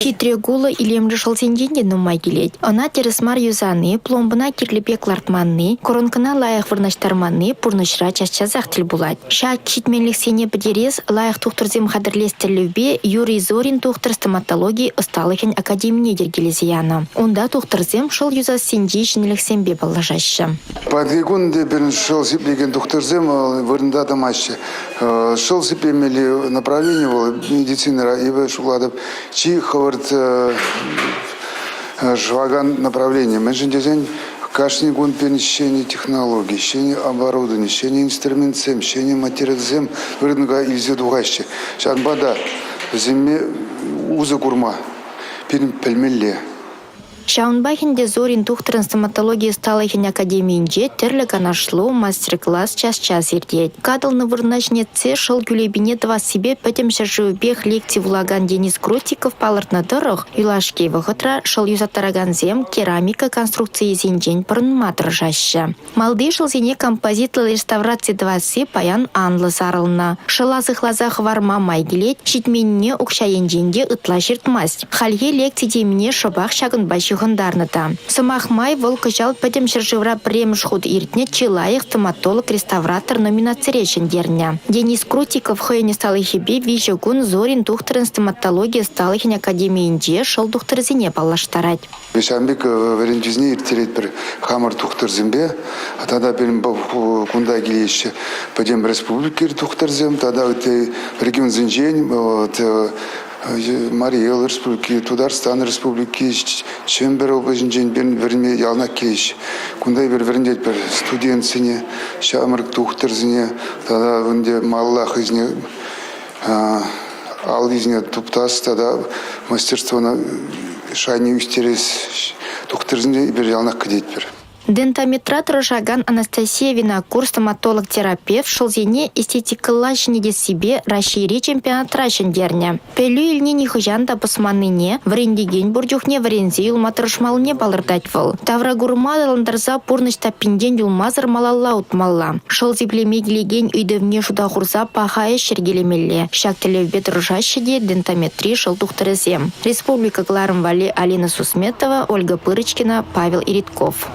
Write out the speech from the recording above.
Хитре кулӑ илемлӗ шӑлсенчен те нумай килет. Ӑна тӗрӗс мар юсани, пломбӑна кирлӗ пек лартманни, коронкӑна лайӑх вырнаҫтарманни пурнӑҫра час-часах тӗл пулать. Ҫак ҫитменлӗхсене пӗтерес, лайӑх тухтӑрсем хатӗрлес тӗллевпе Юрий Зорин тухтӑр стоматологи ӑсталӑхӗн академине йӗркелесе янӑ. Унта тухтӑрсем шӑл юсассинчи ҫӗнӗлӗхсемпе паллашаҫҫӗ. Паянхи кун пирӗн шӑл сиплекен тухтӑрсем вырӑнта тӑмаҫҫӗ. Шӑл сиплемелли направлени вӑл медицинӑра эпӗ шутлатӑп чи хӑвӑрт шӑвакан направлени. Мӗншӗн тесен кашни кун пирӗн ҫӗнӗ технологи, ҫӗнӗ оборудовани, ҫӗнӗ инструментсем, ҫӗнӗ материалсем рынока илсе тухаҫҫӗ. Ҫавӑнпа та вӗсемпе усӑ курма пирӗн пӗлмелле. Ҫавӑнпах ӗнтӗ Зорин тухтӑрӑн стоматологи ӑсталӑхӗн академийӗнче тӗрлӗ канашлу, мастер-класс час-час иртет. Катӑлнӑ вырӑна ҫӗнетсе шӑл кӳлепине тӑвассипе пӗтӗм ҫӗршывӗпех лекци вулакан Денис Крутиков палӑртнӑ тӑрӑх, юлашки вӑхӑтра шӑл юсаттаракансем керамика конструкцийӗсенчен пӑрӑнма тӑрӑшаҫҫӗ. Малти шӑлсене композитлӑ реставраци тӑвасси паян анлӑ сарӑлнӑ. Шӑла сыхласа хӑварма май килет, ҫитменнине укҫа енчен те ытла ҫыртмасть. Хальхи лекци темине шӑпах ҫакӑнпа ҫыхӑнтарнӑ та. Сӑмах май, вӑл кӑҫал пӗтӗм ҫӗршывра пӗрремӗш хут иртнӗ чи лайӑх стоматолог-реставратор номинацире ҫӗнтернӗ. Денис Крутиков хӑйӗн ӑсталӑхӗпе виҫӗ кун Зорин тухтӑрӑн стоматологи ӑсталӑхӗн академийӗнче шӑл тухтӑрӗсене паллаштарать. Ҫавӑн пек вӗрентӳсене ирттеретпӗр хамӑр тухтӑрсемпе. Тата пирӗн кунта килеҫҫӗ пӗтӗм республикӑри тухтӑрсем тата ытти регионсенчен Мари Эл Республики, Тутарстан Республики, Чӗмпӗр облаҫӗнчен пирӗн вӗренме яланах килеҫҫӗ. Кунта эпир вӗрентетпӗр студентсене, ҫамрӑк тухтӑрсене тата ӗнтӗ малалла хӑйсене аллисене туптас тата мастерствона шайне ӳстерес тухтӑрсене эпир яланах кӗтетпӗр. Дентометра тӑрӑшакан Анастасия Винокур стоматолог-терапевт шӑлсене эстетикӑлла ҫӗнетессипе Раҫҫейри чемпионатра ҫӗнтернӗ. Пӗлӳ илни нихӑҫан та пӑсманнине, вӗрентекен пур чухне вӗренсе юлма тӑрӑшмаллине палӑртать вӑл. Тавракурӑма аталантарса пурнӑҫ таппинчен юлмасӑр малалла утмалла. Шӑл сиплеме килекен ыйтӑвне шута хурса паха ӗҫ йӗркелемелле. Ҫак тӗллевпе тӑрӑшаҫҫӗ те дентометри шӑл тухтӑрӗсем. Республика кӑларӑм валли Алина Сусметова, Ольга Пырочкина, Павел Иритков.